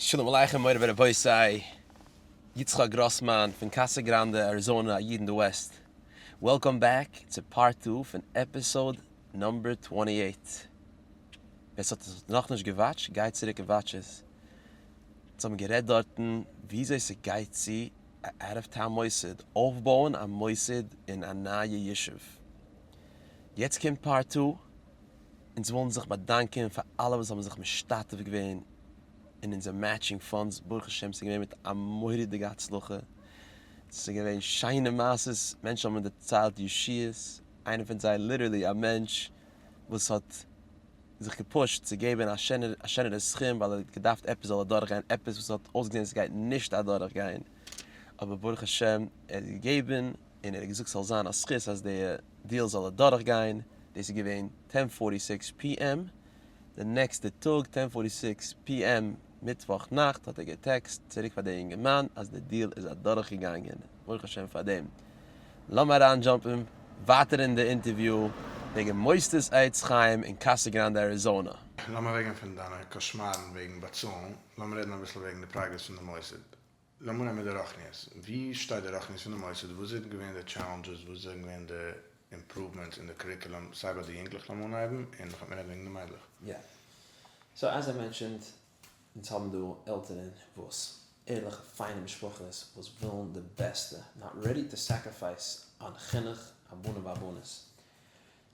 שלום עליכם מורי ורבותי, יצחק גראסמאן פון קאסא גראנדע אריזאנע א איד אין די West. Welcome back צו part two פון episode number twenty eight. ווער ס'האט עס נאכנישט געוואטשט גיי צוריק און watch עס. אונז האבן גערעדט דארטן וויאזוי ס'גייט צו א out of town מוסד אויפבויען א מוסד אין א נייע ישוב. יעצט קומט part two. אונז ווילן זיך באדאנקען פאר אלע וואס האבן זיך משתתף געווען אין אונזער matching funds, ברוך השם ס'איז געווען מיט א מורא'דיגע הצלחה, ס'איז געווען שיינע מעשות, מענטשן האבן דערציילט ישועות, איינער פון זיי literally א מענטש וואס האט זיך געפושט צו געבן א שענערע סכום ווייל ער האט געדארפט עפעס זאל אדורכגיין, עפעס וואס האט אויסגעזען ס'גייט נישט אדורכגיין, אבער ברוך השם ער האט געגעבן און ער האט געזאגט ס'זאל זיין א זכות אז די deal זאל אדורך גיין, דאס איז געווען ten forty six PM, די נעקסטע טאג ten forty six PM מיטוואך נאכט האט ער געטעקסט צוריק פאר די אינגערמאן אז די deal איז אדורך געגאנגען, ברוך השם פאר דעם. לאמיר אריין דזשאמפן ווייטער אין די אינטערוויו וועגן מוסדות עץ חיים אין קאסא גראנדע אריזאנע. לאמיר אוועקגיין פון דיינע קאשמארן וועגן באצאלן, לאמיר רעדן אביסל וועגן די progress פון די מוסד. לאמיר נעמען די רוחניות, ווי שטייט די רוחניות פון די מוסד, וואס זענען געווען די challenges, וואס זענען געווען די improvements אין די curriculum סיי ביי די יונגלעך לאמיר אנהייבן, און נאך וועט מען רעדן וועגן די מיידלעך. יא. So as I mentioned, אונז האבן דא עלטערן וואס, ערליכע פיינע משפחות וואס ווילן די בעסטע, not ready to sacrifice on חינוך הבנים והבנות.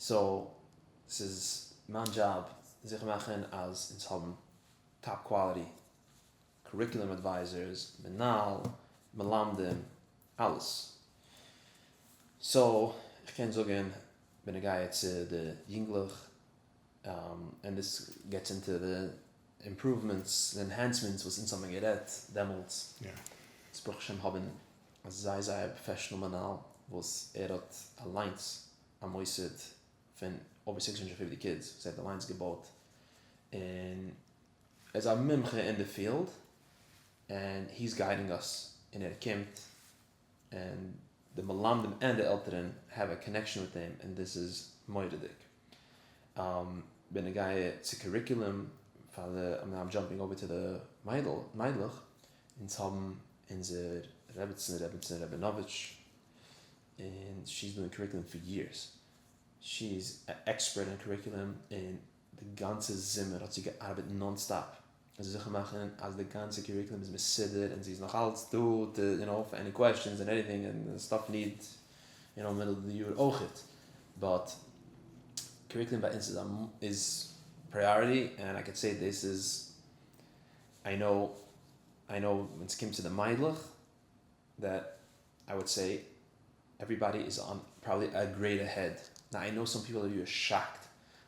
So ס'איז מיין דזשאב זיכער מאכן אז אונז האבן top quality curriculum advisors, מנהל, מלמדים, אלעס. So, איך קען זאגן בנוגע צו די יונגלעך, and this gets into the improvements און enhancements וואס אונז האבן גערעדט דעמאלטס. אונז ברוך השם האבן א זייער זייער professional מנהל וואס ער האט אליינס א מוסד פון over 650 kids וואס ער האט אליינס געבויט, און ער איז א מומחה אין די field and he is guiding us און ער קומט און די מלמדים און די עלטערן have a connection מיט אים און דאס איז מורא'דיג. בנוגע צו curriculum פאר די, I'm jumping over to די מיידלעך, אונז האבן אונזער רעבעצן רעבעצן רעבינאוויטש און she is doing curriculum for years, she is a expert אין curriculum און די גאנצע זומער האט זי געארבעט non stop זי זיכער מאכן אז די גאנצע curriculum איז מסודר און זי איז נאך אלץ דא to you know for any questions and anything and stuff need you know middle of די יאר אויכעט but curriculum ביי אונז איז א איז priority and I can say דאס איז I know I know ווען ס'קומט צו די מיידלעך that I would say everybody is on probably a grade ahead, now I know some people are shocked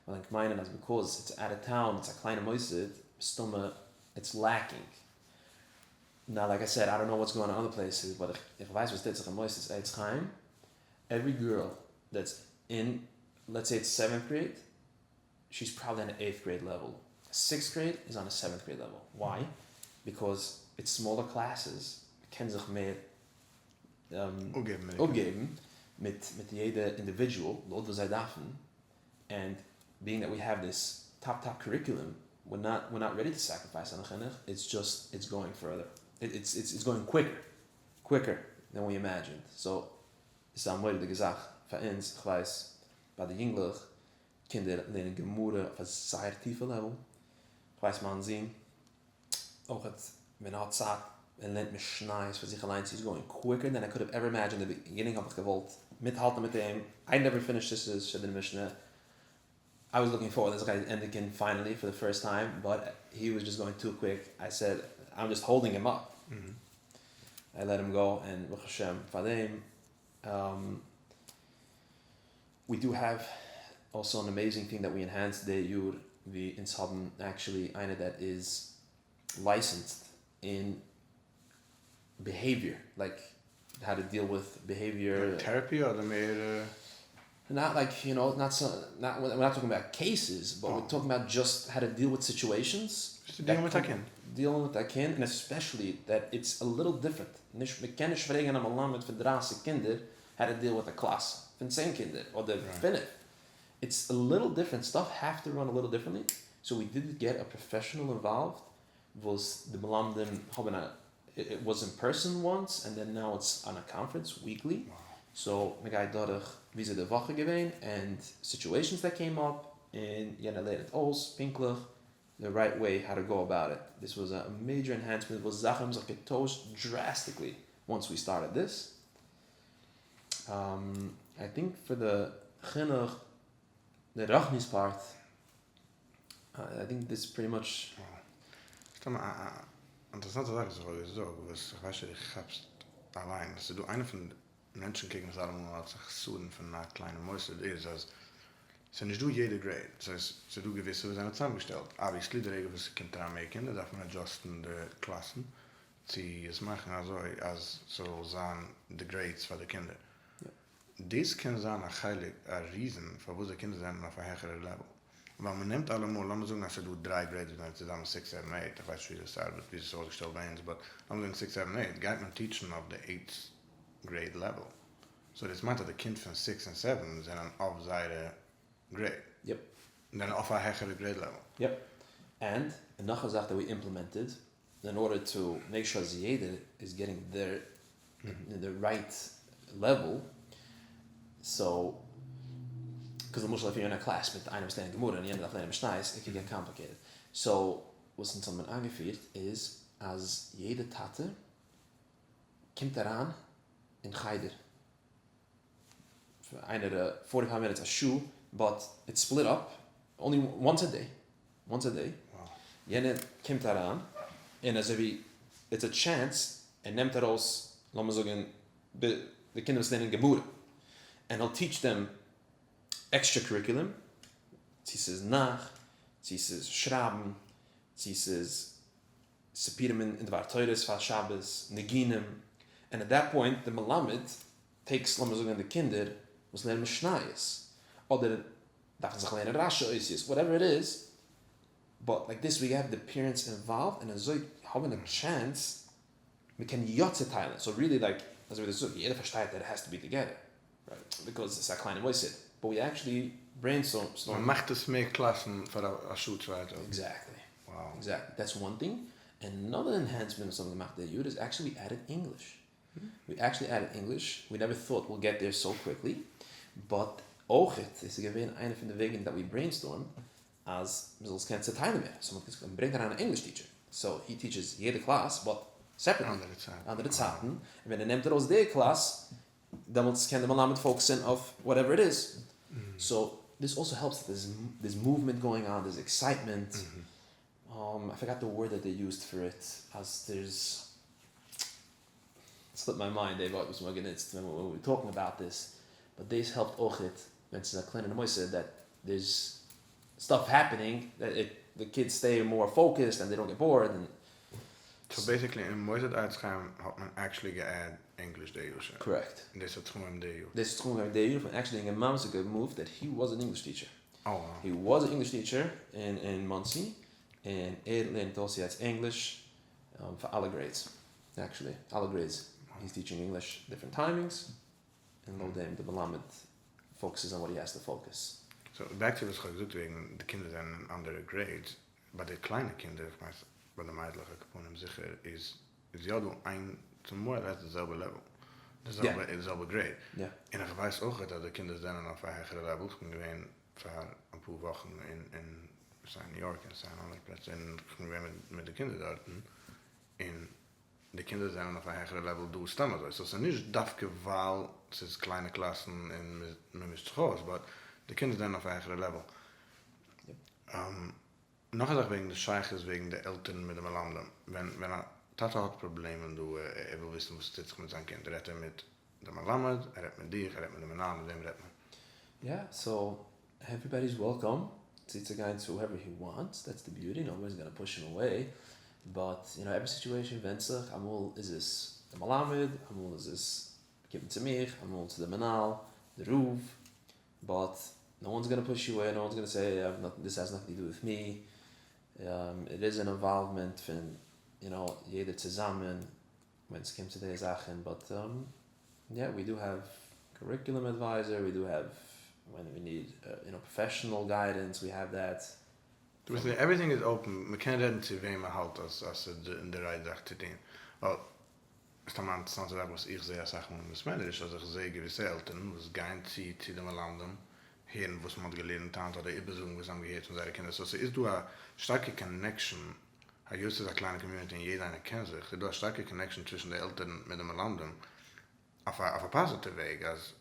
ווייל ענק מיינען אז because it's out of town it's א קליינע מוסד מסתמא it's lacking, now like I said I don't know what's going on other places but איך ווייס וואס טוט זיך אין מוסדות עץ חיים, every girl that's in let's say it's seventh grade she is probably on eighth grade level, sixth grade איז on a seventh grade level, why? Because it's smaller classes, מ'קען זיך מער אפגעבן מיט מיט יעדע individual לויט וואס זיי דארפן, and being that we have this top top curriculum, we're not we're not ready to sacrifice on חינוך, it's just it's going further, it's it's going quicker, quicker than we imagined, so עס איז א מורא'דיגע זאך פאר אונז, כ'ווייס ביי די יונגלעך קינדער לערנען גמרא אויף א זייער טיפע level, כ'ווייס מיין זון אויך ווען ער האט צייט און לערנט משניות פאר זיך אליינס he's going quicker than I could have ever imagined, אין די beginning האב איך געוואלט מיטהאלטן מיט אים, I never finished סיסעס שדין משנה, I was looking forward אז איך גיי ענדיגן finally for the first time, but he was just going too quick, I said I'm just holding him up, I let him go און ברוך השם פאר דעם. We do have also an amazing thing that we enhanced די יאר ווי אונז האבן actually איינער that is licensed אין behavior like how to deal with behavior. Like therapy אדער מער? Not like you know not so not we're not talking about cases but we're talking about just how to deal with situations. Just dealing מיט א קינד. Dealing מיט א קינד און especially that it's a little different נישט מ'קען נישט פרעגן א מלמד פון 30 קינדער how to deal with a class פון 10 קינדער אדער 5. It's a little different, stuff have to run a little differently, so we did get a professional involved. וואס די מלמדים האבן א, איט וואס אין פערסאן וואנס ענד דען נאו איטס אן א קאנפרענס וויקלי, סאו מ'גייט דורך וויאזוי די וואך איז געווען ענד סיטועשאנס דעט קעים אפ, און יענער לערנט אויס פונקטליך די רייט וועי האו טו גאו אבאוט איט, דיס וואס א מעידזשער ענהענסמענט וואס זאכן האבן זיך געטוישט דרעסטיקלי וואנס ווי סטארטעד דיס, איי טינק פאר די חינוך די רוחניות פארט איי טינק דיס פריטי מאטש. סתם א אינטערעסאנטע זאך וואס איך האב געזאגט וואס איך ווייס נישט אויב דו כאפסט אליין, עס איז דא איינע פון די מענטשן קוקן עס אלעמאל אלס א חסרון פון א קליינע מוסד איז אז ס'איז נישט דא יעדע גרעיד, דאס הייסט ס'איז דא געוויסע וואס זענען צוזאמגעשטעלט, אבוויעסלי די רגע וואס ס'קומט אריין מער קינדער דארף מען אדזשאסטן די קלאסן צו עס מאכן אזוי אז ס'זאל זיין די גרעידס פאר די קינדער. דאס קען זיין א חלק א ריזען פארוואס די קינדער זענען אויף א העכערע לעוועל, ווייל מען נעמט אלעמאל, לאמיר זאגן אז ס'איז דא דריי גרעידס וואס זענען צוזאמען סיקס סעווען עיט, איך ווייס נישט וויאזוי עס ארבעט ווי עס איז אויסגעשטעלט ביי אונז, באט לאמיר זאגן סיקס סעווען עיט גייט מען טיטשן אויף די עיט גרעיד לעוועל, סאו דאס מיינט אז די קינד פון סיקס און סעווען זענען אויף זייערע גרעיד. יעפ. זענען אויף א העכערע גרעיד לעוועל. יעפ. ענד נאך א זאך דעט ווי אימפלעמענטעד אין ארדער טו מעיק שור אז יעדער איז געטינג דער די רייט לעוועל, סאו קאז למשל איף יור אין א קלעס מיט איינער וואס לערנט גמרא און יענער דארף לערנען משניות איט קען געט קאמפליקעיטעד, סאו וואס אונז האבן איינגעפירט איז אז יעדע טאטע קומט אריין אין חדר פאר איינער פארטי פייוו מינוטס א שעה באט איטס ספליט אפ אנלי וואנס א דעי וואנס א דעי יענער קומט אריין און אזוי ווי איטס א טשענס ער נעמט ארויס לאמיר זאגן די קינדער וואס לערנען גמרא ענד היל טיטש דעם עקסטרע קוריקולום צו ס'איז נ"ך צו ס'איז שרייבן צו ס'איז סיפורים און דבר תורות פאר שבת, ניגונים, ענד עט דעט פוינט די מלמד טעיקס לאמיר זאגן די קינדער וואס לערנען משניות, אדער דארפן זיך לערנען רשי אותיות, וואטעווער איט איז, באט לייק דיס ווי העוו די פערענטס אינוואלווד און אזוי האבן א טשענס מ'קען יא צוטיילן, סאו ריעלי לייק אזוי ווי דו זאגסט יעדער פארשטייט דעט איט העז טו בי טוגעדער, רייט, ביקאוז עס איז א קליינע מוסד, באט ווי עקטשעלי ברעינסטארמד. מען מאכט עס מער קלאסן פאר א שעה צוויי א טאג. עקזעקטלי. עקזעקטלי. דעטס וואן טינג. אנאדער ענהענסמענט וואס האבן געמאכט די יאר איז עקטשעלי ווי עדעד ענגליש. ווי עקטשעלי עדעד ענגליש. ווי נעווער טאט וויל געט דער סאו קוויקלי. באט אויכעט עס איז געווען איינע פון די וועגן דעט ווי ברעינסטארמד אז מען זאל עס קענען צוטיילן מער. סאו מען האט געזאגט מען ברענגט אריין א ענגליש טיטשער. סאו הי טיטשעס יעדע קלאס באט סעפערעטלי. אנדערע צייטן. אנדערע צייטן. און ווען ער נעמט ארויס די קלאס דעמאלטס קען די מלמד פאוקעסען אויף וואטעווער איט איז, סאו דיס אלסא העלפס דעט דערס מאוומענט גאוינג אן, דערס עקסייטמענט, איי פארגאט די ווארד דעט דעי יוזד פאר איט, אז דערס, סליפט מיי מיינד די ווארט וואס מ'האט גענוצט ווען ווי ווער טאלקינג אבאוט דיס, באט דאס העלפט אויכעט ווען ס'איז א קלענערע מוסד דעט דערס סטאף העפענינג דעט איט די קידס סטעי מאר פאוקעסד ענד דעי דאנט געט באורד ענד. סאו בעסיקלי אין מוסד עץ חיים האט מען עקשעלי גע'עד ענגליש די יאר שוין. קארעקט. און דאס האט זיך אנגעהויבן די יאר. דאס האט זיך אנגעהויבן די יאר פון עקשעלי אינגערמאן וואס האט געמופט דעט הי וואס אן ענגליש טיטשער. אה וואו. הי וואס אן ענגליש טיטשער אין אין מאנסי און ער לערנט אויס יעצט ענגליש פאר אלע גרעידס עקשעלי אלע גרעידס הי איז טיטשינג ענגליש דיפרענט טיימינגס און לויט דעם די מלמד פאוקעסעס אן וואט הי העז טו פאוקעס. סאו בעק צו וואס כ'האב געזאגט וועגן די קינדער זענען אין אנדערע גרעידס, ביי די קליינע קינדער, איך מיין ביי די מיידלעך על כל פנים זיכער, איז איז יא דא איין ס'איז מאר אר לעס די זעלבע לעוועל, די זעלבע די זעלבע גרעיד, און איך ווייס אויכעט אז די קינדער זענען אויף א העכערע לעוועל, איך בין געווען פאר אפאר וואכן אין אין סיי ניו יארק און סיי אין אנדערע פלעצער און איך בין געווען מיט די קינדער דארטן, און די קינדער זענען אויף א העכערע לעוועל דא סתם אזוי, סאו ס'איז נישט דווקא ווייל ס'איז קליינע קלאסן און מ'מישט זיך אויס, באט די קינדער זענען אויף א העכערע לעוועל. נאך א זאך וועגן די שייכות וועגן די עלטערן מיט די מלמדים, ווען ווען א טאטע האט פראבלעמען דא, ער וויל וויסן וואס ס'טוט זיך מיט זיין קינד, רעדט ער מיט די מלמד, ער רעדט מיט דיך, ער רעדט מיט די מנהל, מיט וועם רעדט מען? יא, סאו עוועריבאדי איז וועלקאם צו צו גיין צו הועווער הי וואנטס, דעטס די ביוטי, נאובאדי איז גאנא פוש הים אוועי, באט יו נאו עווערי סיטועשאן ווענדט זיך, אמאל איז עס די מלמד, אמאל איז עס קומט מען צו מיך, אמאל צו די מנהל, די רב, באט נאו וואנס גאנא פוש יו אוועי, נאו וואנס גאנא סעי דיס העז נאטינג טו דו וויט מי, איט איז אן אינוואלוומענט פון יו נאו יעדער צוזאמען ווען ס'קומט צו די זאכן, באט יא ווי דו העוו קוריקולום עדווייזער, ווי דו העוו ווען ווי ניד יו נאו פראפעשענעל גיידענס ווי העוו דעט. דו ביסט עווריטינג איז אפען, מען קען רעדן צו וועם מען האלט אז אז ס'איז די רייט זאך צו טון, ווייל סתם א אינטערעסאנטע זאך וואס איך זעה אסאך מאל אין בית מדרש אז איך זעה געוויסע עלטערן וואס גייען צו צו די מלמדים הערן וואס מען האט געלערנט היינט אדער איבערזאגן וואס זיי האבן געהערט פון זייערע קינדער סאו ס'איז דא א שטארקע קאנעקשאן היות ס'איז א קליינע קאמיוניטי און יעדע איינער קען זיך איז דא א שטארקע קאנעקשאן צווישן די עלטערן מיט די מלמדים אויף א אויף א פאזיטיוו וועג אז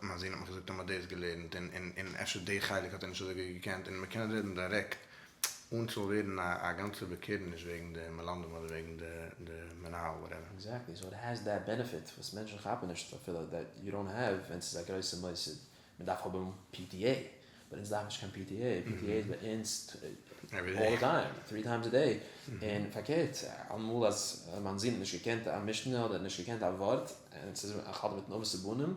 מיין זון האט מיך געזאגט אז מ'האט דאס געלערנט און און און אפשר די חלק האט ער נישט אזוי גוט געקענט און מ'קען רעדן דירעקט אן ס'זאל ווערן א א גאנצע באקערעניש וועגן די מלמדים אדער וועגן די די מנהל וואטעווער. עקזעקטלי, סאו איט העז דעט בענעפיט וואס מענטשן כאפן נישט אפילו דעט יו דאנט העוו ווען ס'איז א גרויסע מוסד, מ'דארף האבן PTA, באט אונז דארף נישט קיין PTA, PTA איז ביי אונז אלל די טיים, טרי טיימס א דעי, און פארקערט, אמאל אז מיין זון האט נישט געקענט א משנה אדער נישט געקענט א ווארט, און ס'איז איך האלט אינמיטן אבות ובנים,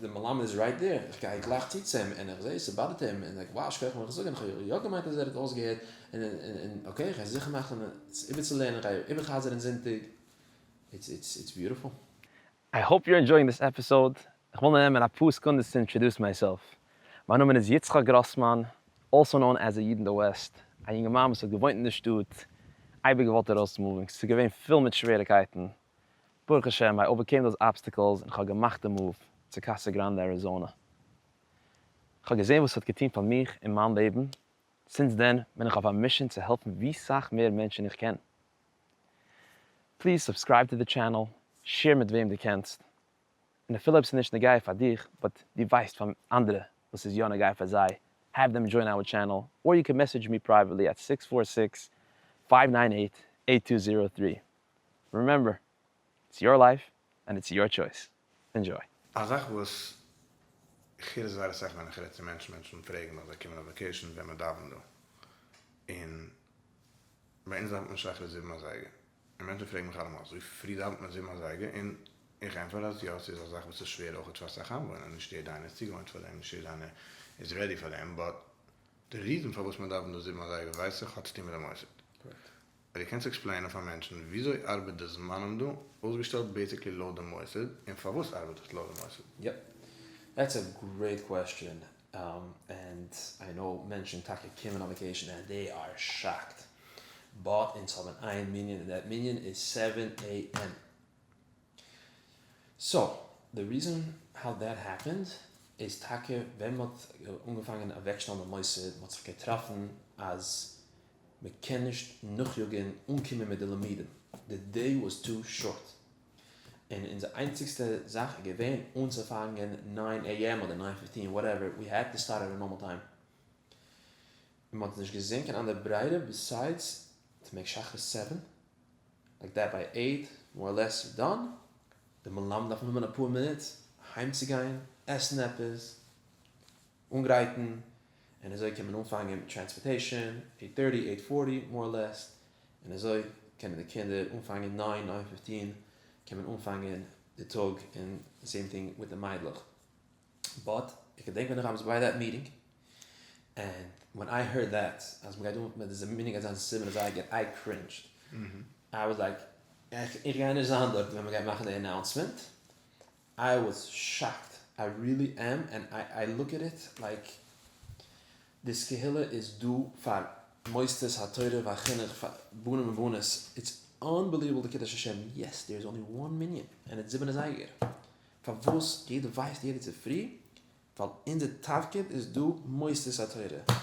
די מלמד איז רייט דער, איך גיי גלייך צו צו אים, און איך זע ס'באדערט אים, און לייק וואו שכוח מיך זאגן, איך האב יא געמיינט אז ער האט אויסגעהערט, און און אקעי איך גיי זיכער מאכן עס איבערצולערנען, איך גיי איבערחזר'ן זונטאג, איטס איטס איטס ביוטיפול. איי האופ יור ענדזשויאינג דיס עפיסאוד, איך וויל נאר נעמען אפאר סעקונדעס צו אינטראדוס מייסעלף. מיין נאמען איז יצחק גראסמאן, אלסא נאון עז א איד אין די וועסט, א יונגערמאן וואס האט געוואוינט אין די שטאט, אייביג געוואלט ארויסמופן, ס'איז געווען פול מיט שוועריקייטן, ברוך השם איי אווערקעים דאוז אבסטעקלס און כ'האב געמאכט די move צו קאסא גראנדע אריזאנע. כ'האב געזען וואס ס'האט געטון פאר מיך אין מיין לעבן, סינס דען בין איך אויף א מישען צו העלפן ווי סאך מער מענטשן איך קען. פליז סובסקרייב טו די טשענעל, שעיר מיט וועם דו קענסט, און אפילו אויב ס'איז נישט נוגע פאר דיך באט דו ווייסט פון אנדערע וואס איז יא נוגע פאר זיי, העוו דעם דזשוין אווער טשענעל, אר יו קען מעסעדזש מי פרייוועטלי עט סיקס פאר סיקס פייוו ניין עיט עיט טו זירא טרי. רימעמבער, איטס יור לייף ענד איטס יור טשויס. ענדזשוי. א זאך וואס איך הער זייער אסאך ווען איך רעד צו מענטשן, מענטשן פרעגן מיך זיי קומען אויף וואקעישן ווען מען דאווענט דא, און ביי אונז דאווענט מען שחרית זיבן אזייגער, און מענטשן פרעגן מיך אלעמאל אזוי פרי דאווענט מען זיבן אזייגער, און איך ענטפער אז יא ס'איז א זאך וואס איז שווער אויכעט פאר אסאך איינוואוינער, נישט יעדע איינער איז צוגעוואוינט פאר דעם, נישט יעדע איינער איז רעדי פאר דעם, באט די ריזען פארוואס מען דאווענט דא זיבן אזייגער ווייס איך האט צוטון מיט די מוסד. דו קענסט עקספלעינען פאר מענטשן וויאזוי ארבעט די זמנים דא, אויסגעשטעלט בעיסיקלי לויט די מוסד, און פארוואס ארבעט עס לויט די מוסד? יעפ. דעטס א גרעיט קוועסטשען, ענד איי נאו מענטשן טאקע קומען אויף וועקעישן ענד דעי אר שאקט, באט אונז האבן איין מנין און דעט מנין איז סעווען עי עם. סאו די ריזען האו דעט העפענד איז טאקע ווען מ'האט אנגעפאנגען אוועקשטעלן די מוסד, מ'האט זיך געטראפן אז מ'קען נישט נאכיאגען אנקומען מיט די לימודים, די דעי וואס טו שארט, און אונזער איינציגסטע זאך איז געווען אנצופאנגען ניין עי עם אדער ניין פיפטין וואטעווער, ווי העד טו סטארט עט א נארמאל טיים, און מ'האט נישט געזען קיין אנדער ברירה ביסיידס טו מעיק שחרית סעווען, לייק דעט ביי עיט מאר אר לעס יור דאן, די מלמד דארף האבן אפאר מינוט אהיימצוגיין עסן עפעס, אנגרייטן, און אזוי קען מען אנפאנגען מיט טרענספארטעישאן, עיט טערטי, עיט פארטי, מאר אר לעס, און אזוי קענען די קינדער אנפאנגען ניין, ניין פיפטין קען מען אנפאנגען די טאג, און סעים טינג וויט די מיידלעך. באט איך געדענק ווען איך וואס ביי דעט מיטינג, ענד ווען איי הערד דעט אז מ'גייט אן מיט די מיטינג גייט זיין זיבן אזייגער, איי קרינדזשד, איי וואס לייק, איך גיי נישט זיין דארט ווען מ'גייט מאכן די אנאונסמענט, איי וואס שאקט, איי ריעלי עם, ענד איי לוק עט איט לייק דיס קהילה איז דא פאר מוסדות התורה והחינוך פאר בנים ובנות, איטס אנבעליוועבל די קידוש השם, יעס דער איז אנלי וואן מנין ענד איטס זיבן אזייגער, פארוואס יעדער ווייסט יעדע צופרי, ווייל אונזער תפקיד איז דא מוסדות התורה,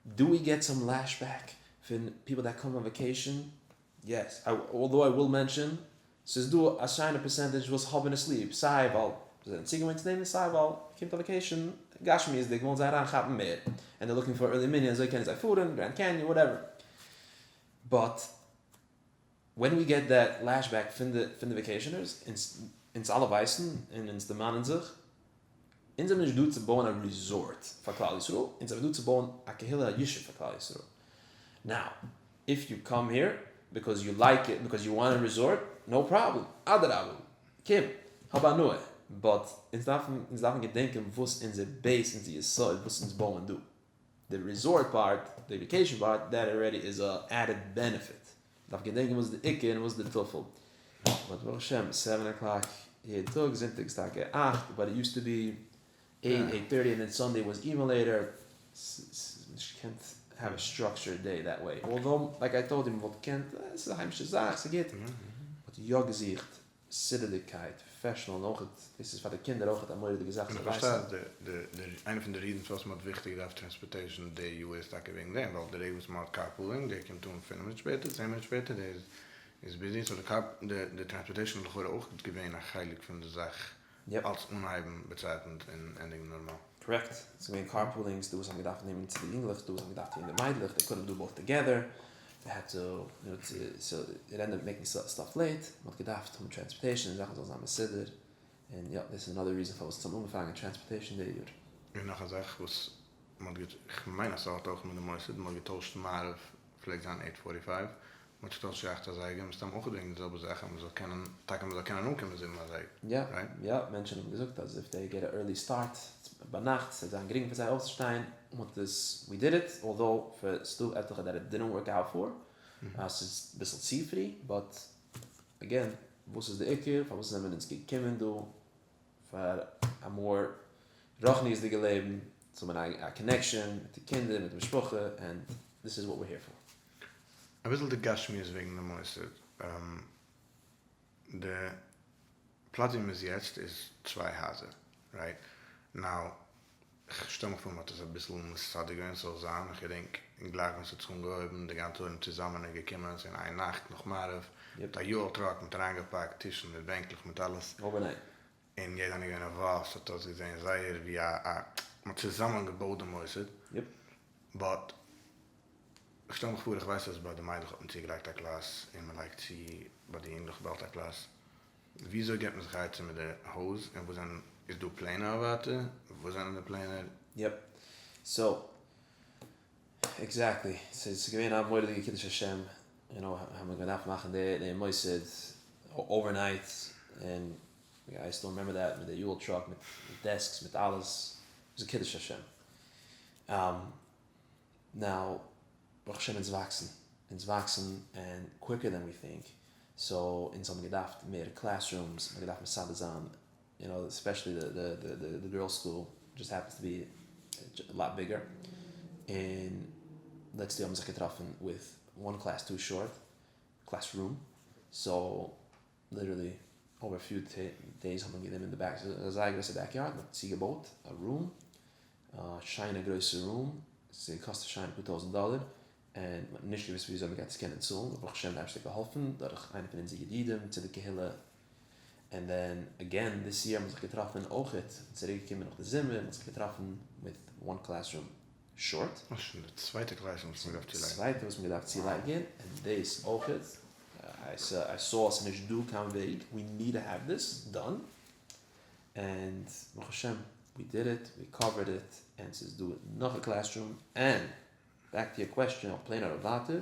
דו ווי געט סאם לעש בעק פון פיפל דעט קאם אן וועקעישאן, יעס, אלדאו איי וויל מענשאן, ס'איז דא א שיינע פערסענטעדזש וואס האבן עס ליב, סיי ווייל זיי זענען צוגעוואוינט צו דעם און סיי ווייל קומט א וועקעישאן גשמיות'דיג ווילן זיי אריינכאפן מער, ענד דער לוקינג פאר ערלי מנין אזוי קענען זיי פארן גרענד קעניאן וואטעווער, באט ווען ווי געט דעט לעש בעק פון די פון די וועקעישאנערס, אונז אלע ווייסן און אונז דערמאנען זיך, אונז זעמיר נישט דא צו בויען א ריזארט פאר כלל ישראל, אונז זעמיר דא צו בויען א קהילה א ישוב פאר כלל ישראל. נאו, איף יו קאם העיר ביקאוז יו לייק איט, ביקאוז יו וואנט א ריזארט, נאו פראבלעם, אדרבה, קום, האב הנאה, באט אונז דארפן אונז דארפן געדענקען וואס אונזער בעיס, אונזער יסוד, וואס אונז בויען דא. די ריזארט פארט, די וועקעישן פארט, דעט אלרעדי איז א עדעד בענעפיט. מ'דארף געדענקען וואס איז די עיקר און וואס איז די טפל. באט ברוך השם, סעווען אקלאק יעדן טאג, זונטאג איז טאקע אכט, באט איט יוזט טו בי עיט, עיט טערטי, און דען סאנדעי וואס איווען לעיטער. ס'איז נישט געקענט. העוו א סטראקטשערד דעי דעט וועי, אלדאו לייק איי טאלד יו מ'וואלט געקענט, ס'איז א היימישע זאך ס'גוט, מ'האט יא געזוכט מסודר'דיגקייט, פראפעשענעל און אויכעט דאס איז פאר די קינדער אויכעט א מורא'דיגע זאך און זיי איך פארשטיי ווייסן. אז די די איינע פון די ריזענס פארוואס מ'האט וויכטיג געדארפט טרענספארטעישאן די יאר איז טאקע וועגן דעם, ווייל די רגע וואס מ'האט קארפולינג, דער קומט אן פינף מינוט שפעטער, צען מינוט שפעטער, דער איז איז ביזי, סאו די קאר די טרענספארטעישאן איז לכאורה אויך געווען א חלק פון די זאך אלס אנהייבן באצייטנס און ענדיגן נארמאל. קארעקט, ס'איז געווען קארפולינג, ס'דא וואס האבן געדארפט נעמען צו די יונגלעך, ס'דא וואס האבן געדארפט טון די מיידלעך, דעי קודנט דו באוט טאגעדער, דעי העד טו, יו נאו, סאו איט ענדעד אפ מעקינג סטאף לעיט, מ'האט געדארפט האבן טרענספארטעישן און זאכן זאלן זיין מסודר, און יא, דאס איז אנאדער ריזען פארוואס אונז האבן אנגעפאנגען טרענספארטעישן די יאר. און נאך א זאך וואס מ'האט געט, כ'מיין אז ס'האט אויך מיט די מוסד, מ'האט געטוישט מעריב פלעגט זיין עיט פארטי פייוו, מ'האט געטוישט צו אכט אזייגער, מסתם אויך וועגן די זעלבע זאך אז מ'זאל קענען, טאקע מ'זאל קענען אנקומען זיבן אזייגער, יא, רייט? יא, מענטשן האבן געזאגט אז איף דעי געט א ערלי סטארט ביינאכט ס'וועט זיין גרינג פאר זיי אויפצושטיין, מ'האט עס, ווי דיד איט, אלדאו פאר ס'דא עטליכע דעט איט דידנט ווארק אוט פאר, אז ס'איז אביסל צו פרי, באט אגעין, וואס איז די עיקר, פארוואס זעמיר אונז געקומען דא, פאר א מאר רוחניות'דיגע לעבן, צו האבן א קאנעקשאן מיט די קינדער, מיט די משפחה, ענד דיס איז וואט וויר העיר פאר. אביסל די גשמיות וועגן די מוסד, די פלאץ ווי מ'איז יעצט איז צוויי הייזער, רייט? נאו, כ'שטעל מיך פאר מ'האט עס אביסל מסדר געווען ס'זאל זיין, איך געדענק גלייך ווען ס'האט זיך אנגעהויבן, די גאנצע עולם צוזאמען איז געקומען, ס'איז געווען איין נאכט נאך מעריב, מיט א יו-האול טראק, מ'האט אריינגעפאקט טישן מיט בענקלעך מיט אלעס, אווערנייט. און יעדער איינער געווען אויף וואף, ס'האט אויסגעזען זייער ווי א א מ'האט צוזאמען געבויט די מוסד, באט כ'שטעל מיך פאר, איך ווייס אז ביי די מיידלעך האט מען צוגעלייגט א קלאס, און מ'לייגט צו ביי די יונגלעך באלד א קלאס, וויאזוי געבט מען זיך א עצה מיט די הויז, און וואס זענען, איז דא פלענער אויף ווייטער? וואס זענען די פלענער? יעפ. סאו, עקזעקטלי. ס'איז געווען א מורא'דיגע קידוש השם, יו נאו, האבן מיר געדארפט מאכן די מוסד אווערנייט, און איי סטיל רימעמבער דעט, מיט די יו-האול טראק, מיט דעסקס, מיט אלעס, ס'איז א קידוש השם. נאו, ברוך השם אונז וואקסן, אונז וואקסן ענד קוויקער דען ווי טינק, סאו אונז האבן געדארפט מער קלעסרומס, מ'האט געדארפט מסדר זיין, יו נאו, ספעשעלי די גירלס סקול דזשאסט העפענס טו בי א לאט ביגער, און לעצטע יאר האבן מיר זיך געטראפן וויט וואן קלעס טו שארט, קלעס רום, סאו ליטערלי אווער א פיו דעיס האט מען גענומען די בעק, ס'איז א זייער גרויסע בעק יארד, מ'האט צוגעבויט א רום, א שיינע גרויסע רום, ס'האט געקאסט א שיינע פאר טויזענט דאלער, און מ'האט נישט געוואוסט וויאזוי מ'גייט עס קענען צאלן, ברוך השם די אייבערשטער האט געהאלפן דורך איינע פון אונזערע ידידים צו די קהילה, ענד דען אגעין דיס יער האט מען זיך געטראפן אויכעט, צוריק געקומען נאך די זומער, מ'האט זיך געטראפן מיט וואן קלעסרום שארט. דאס איז שוין די צווייטע קלעסרום וואס מ'האט געדארפט צולייגן. צווייטע וואס מ'האט געדארפט צולייגן, און דאס אויכעט, איי סאו ס'איז נישט דא קיין וועג, ווי ניד טו העוו דיס דאן, ענד ברוך השם ווי דיד איט, ווי קאווערד איט, און ס'איז דא נאך א קלעסרום, ענד בעק טו יור קוועסטשען אויף פלענער אויף ווייטער,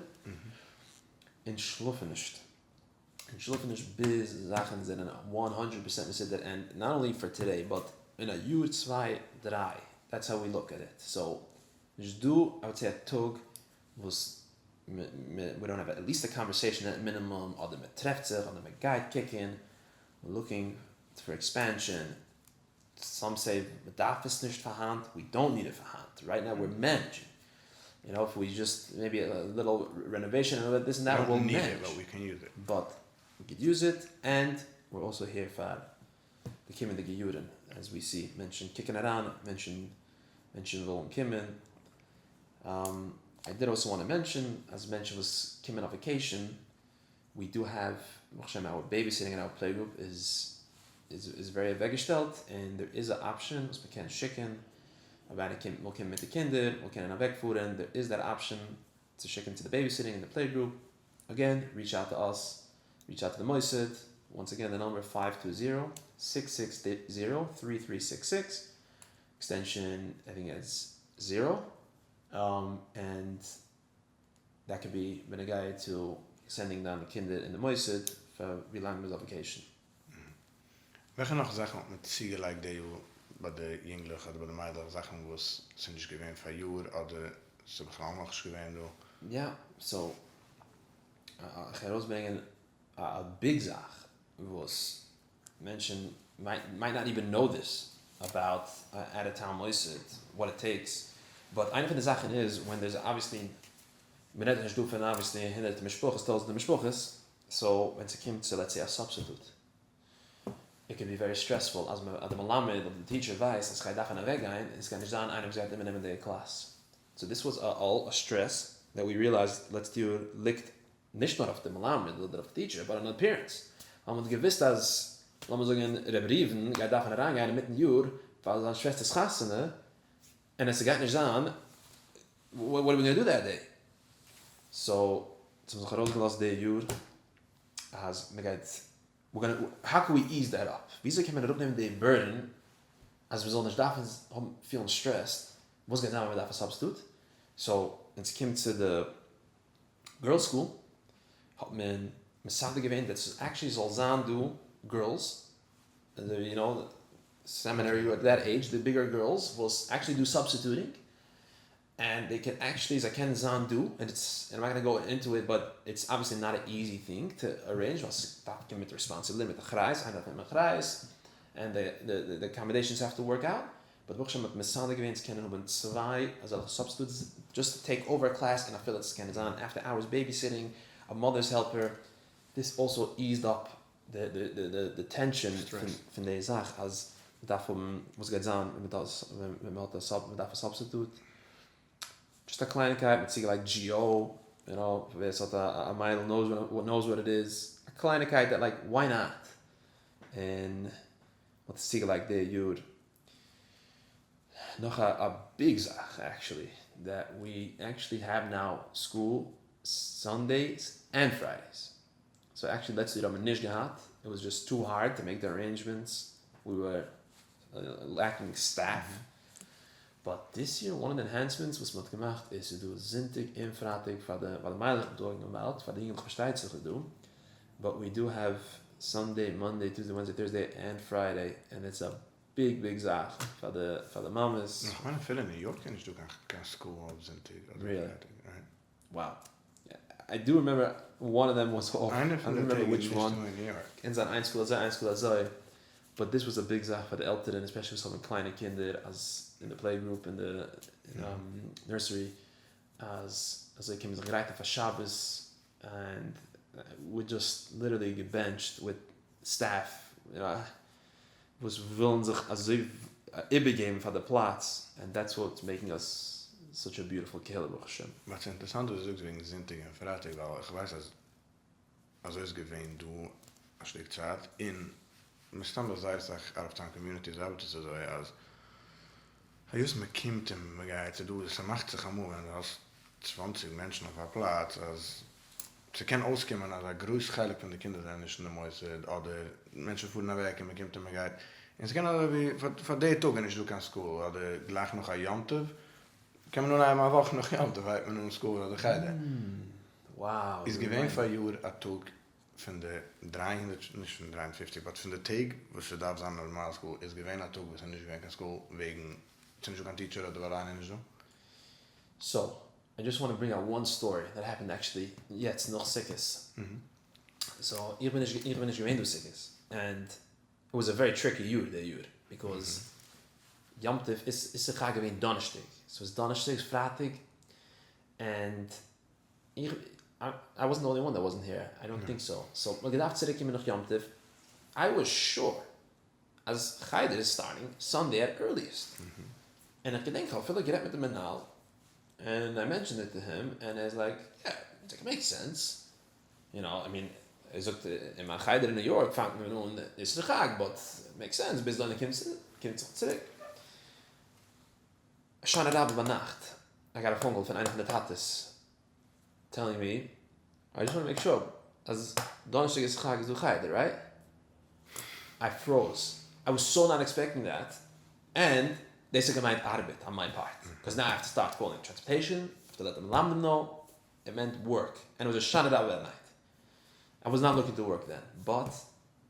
אונז שלאפן נישט, אונז שלאפן נישט ביז זאכן זענען וואן האנדרעט פערסענט מסודר, ענד נאט אנלי פאר טודעי באט אין א יאר צוויי דריי, דעטס האו ווי לוק עט איט, סאו נישט דא איי וואלד סעי א טאג וואס ווי דאנט האוו עטליסט א קאנווערסעישאן עט מינימום, אדער מען טרעפט זיך, אדער מען גייט קוקען, ווער לוקינג פאר עקספענשאן, סאם סעי מען דארף עס נישט פאר היינט, ווי דאנט ניד איט פאר היינט, רייט נאו ווער מענעדזשינג, יו נאו איף ווי דזשאסט מעיבי א ליטעל רענאוועישאן און דיס און דעט וויל מענעדזש, באט ווי קוד יוז איט, ענד ווער אלסא העיר פאר די קומענדיגע יארען, עז ווי סי מענטשען קוקען אריין, מענטשען מענטשען ווילן קומען, איי דיד אלסא וואנט טו מענטשען אז מענטשען וואס קומען אויף וועקעישאן ווי דו העוו ברוך השם אווער בעיביסיטינג און אווער פלעי גרופ איז איז ווערי אוועקגעשטעלט און דער איז א אפשען וואס מען קען שיקען אויב איינער קומט וויל קומען מיט די קינדער וויל קענען אוועק פארען דער איז דער אפשען צו שיקען צו די בעיביסיטינג און די פלעי גרופ אגעין ריטש אוט טו אס ריטש אוט טו די מוסד וואנס אגעין די נאמבער פייוו טו זירא סיקס סיקס זירא טרי טרי סיקס סיקס עקסטענשאן איי טינק איטס זירא ענד דעט קען בי בנוגע צו סענדינג דיינע קינדער אין די מוסד פאר ווי לאנג מ'איז אויף וועקעישן. וועלכע נאך זאכן האט מען צוגעלייגט די יאר ביי די יונגלעך אדער ביי די מיידלעך זאכן וואס ס'איז נישט געווען פאריאר אדער ס'איז בכלל נאכנישט געווען דא? יא, סאו איך גיי ארויסברענגען א ביג זאך וואס מענטשן מייט נאט איווען נאו דיס אבאוט אוט אוו טאון מוסד, וואט איט טעיקס. But איינע פון די זאכן איז when there's obviously, מען רעדט נישט דא פון obviously הונדערטער משפחות, טויזענטער משפחות, so ווען ס'קומט צו let's say א substitute, it can be very stressful אז די מלמד אדער די teacher ווייסט אז כ'גיי דארפן אוועק גיין און ס'גייט נישט זיין איינער וואס גייט איבערנעמען די קלאס. So this was all a stress that we realized לעצטע יאר ליגט נישט נאר אויף די מלמד אדער אויף די teacher but on די parents, ווייל מ'האט געוואוסט אז לאמיר זאגן ר' ראובן גייט דארפן אריינגיין אינמיטן יאר פאר זיין שוועסטער'ס חתונה און עס גייט נישט זיין, what are we gonna do that day? So אונז האבן זיך ארויסגעלאזט די יאר אז מ'גייט how can we ease that up? וויאזוי קען מען אראפנעמען די burden אז מ'זאל נישט דארפן האבן פילן stressed וואס גייט זיין ווען מ'דארף א substitute? So ווען ס'קומט צו די girls school האט מען מסדר געווען that ס'איז actually זאל זיין דא girls you know seminary at that age די bigger girls וואס actually do substituting and they can actually זיי קענען זיין דא און it's און I'm not gonna go into it but it's obviously not א easy thing to arrange ווייל ס'דארף קומען מיט responsibility מיט אחריות איינער דארף נעמען אחריות and די accommodations have to work out but ברוך השם מ'האט מסדר געווען צו קענען האבן צוויי אזעלכע substitutes just to take over a class און אפילו עס קען זיין after hours babysitting א mother's helper this also eased up די tension פון די זאך אז מ'דארף האבן וואס גייט זיין ווען מ'האט א sub מ'דארף א substitute just א קלייניקייט מ'האט צוגעלייגט GO you know ווער ס'האט א מיידל knows what it is א קלייניקייט that like why not און מ'האט עס צוגעלייגט די יאר. נאך א big זאך actually that we actually have now school Sundays and Fridays so actually לעצטע יאר האבן מיר נישט געהאט it was just too hard to make the arrangements we were lacking staff but this year one of די enhancements וואס מען האט געמאכט איז ס'איז דא זונטאג און פרייטאג פאר די פאר די מיידלעך I'm talking about פאר די יונגלעך פארשטייט זיך איז דא but we do have Sunday Monday Tuesday Wednesday Thursday and Friday and it's a big big זאך פאר די פאר די מאמעס. איך מיין אפילו אין ניו יארק איז נישטא קיין קיין school אויף זונטאג אדער פרייטאג, right? Wow. I do remember one of them was off, איינער פון די טעג איז נישטא אין ניו יארק. קען זיין איין school אזוי איין school אזוי, but this was a big זאך פאר די עלטערן especially וואס האבן קליינע קינדער אז אין די play group אין די nursery אז אזוי קען מען זיך גרייטן פאר שבת and we just literally געבענטשט with staff וואס ווילן זיך אזוי איבערגעבן פאר די פלאץ, and that's what's making us such a beautiful קהילה ברוך השם. But ס'אינטערסאנט וואס דו זאגסט וועגן זונטאג און פרייטאג ווייל איך ווייס אז אזוי איז געווען דא א שטיק צייט און מסתם ביי זייער אסאך out of town communities ארבעט עס אזוי אז היות מ'קומט און מ'גייט ס'דא ס'מאכט זיך אמאל ווען דו האסט 20 מענטשן אויף א פלאץ אז ס'קען אויסקומען אז א גרויס חלק פון די קינדער זענען נישט אין די מוסד, אדער מענטשן פארן אוועק און מ'קומט און מ'גייט, און ס'קען אזוי ווי פאר די טאג איז נישט דא קיין school, אדער גלייך נאך א יום טוב, קען מען אנהייבן א וואך נאך יום טוב הייבט מען אן school אדער חדר. איז געווען פאריאר א טאג פון די 300, נישט פון 350, but פון די טעג וואס ס'דארף זיין נארמאל school, איז געווען א טאג וואס איז נישט געווען קיין school וועגן ס'נישט דא קיין teacher אדער ווייל איינער איז נישט דא? So, I just want to bring out one story that happened actually יעצט נאך סוכות. So, איך בין נישט איך בין נישט געווען דא סוכות, and it was a very tricky יאר די יאר, because יום טוב איז אסרו חג געווען דאנערשטאג, ס'וואס דאנערשטאג פרייטאג, and איך I wasn't the only one that wasn't here, I don't think so, so מ'האט געדארפט צוריק קומען נאך יום טוב, I was sure אז חדר איז starting Sunday at earliest, און איך געדענק כ'האב אפילו גערעדט מיט די מנהל, and I mentioned it to him, און ער איז like, yeah, it makes sense, you know, I mean, ער זאגט, אין מיין חדר אין ניו יארק פאנגט מען אן אסרו חג, but makes sense, ביז דאן קומט זיך צוריק. הושענא רבה ביינאכט, I got a phone call פון איינע פון די טאטעס, telling me, I just want to make sure אז דאנערשטאג אסרו חג איז דא חדר, right? I froze, I was so not expecting that, and דאס האט געמיינט ארבעט on מיין part, 'cause now I have to start calling transportation, I have to let the מלמדים know, it meant work, and it was הושענא רבה at night, I was not looking to work then, but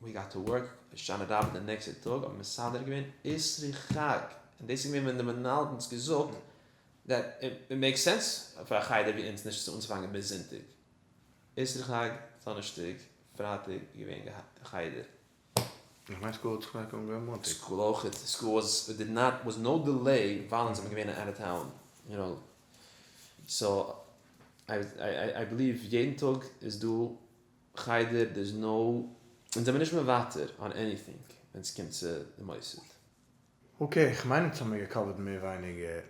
we got to work, הושענא רבה די נעקסטע טאג האבן מסדר געווען אסרו חג, און דאס איז געווען ווען די מנהל האט אונז געזאגט that it makes sense פאר א חדר ווי אונז נישט צו אנצופאנגען ביז זונטאג. אסרו חג, דאנערשטאג, פרייטאג געווען חדר. איך מיין school האט זיך טאקע אנגעהויבן מאנטאג. School אויכעט, school was did not was no delay ווייל אונז זעמיר געווען out of town. יו נאו, סאו איי בעליוו יעדן טאג איז דא חדר, דערס נאו, אונז זעמיר נישט מוותר אן עניטינג ווען סקומט צו די מוסד. אקעי, כ'מיין אונז האמיר געקאווערט מער ווייניגער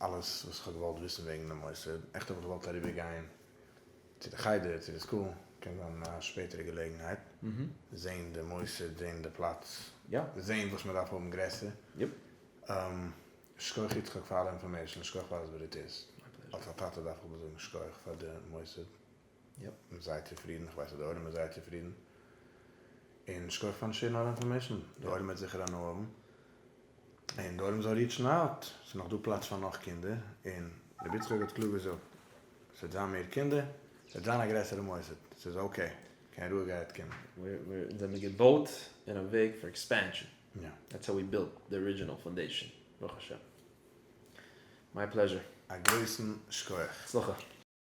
אלעס וואס כ'האב געוואלט וויסן וועגן די מוסד, עכט האב איך געוואלט אריבער גיין צו די חדר, צו די סקול, קען זיין אין א שפעטערע געלעגנהייט, זעהן די מוסד, זעהן די פלאץ, זעהן וואס מ'דארף האבן גרעסער. שכוח יצחק פאר אלע אינפארמעישן, שכוח פאר אלעס וואס דו טוסט, אלס א טאטע דארף איך דיר זאגן שכוח פאר די מוסד, כ'בין זייער צופרידן, כ'ווייס אז די עולם איז זייער צופרידן, און שכוח פארן שעירן אלע אינפארמעישן, די עולם וועט זיכער הנאה האבן, און די עולם זאל ריעטשן אוט, ס'איז נאך דא פלאץ פאר נאך קינדער, און רבי יצחק האט קלאר געזאגט, ס'וועט זיין מער קינדער, ס'וועט זיין א גרעסערע מוסד, ס'איז אקעי, קיין רואיגקייט קומען. אונז זעמיר געבויט אין א וועג פאר עקספענשאן. דעטס האו ווי בילט די ארידזשינעל פאנדעישאן, ברוך השם. מיי פלעזשער. א גרויסן שכוח. הצלחה.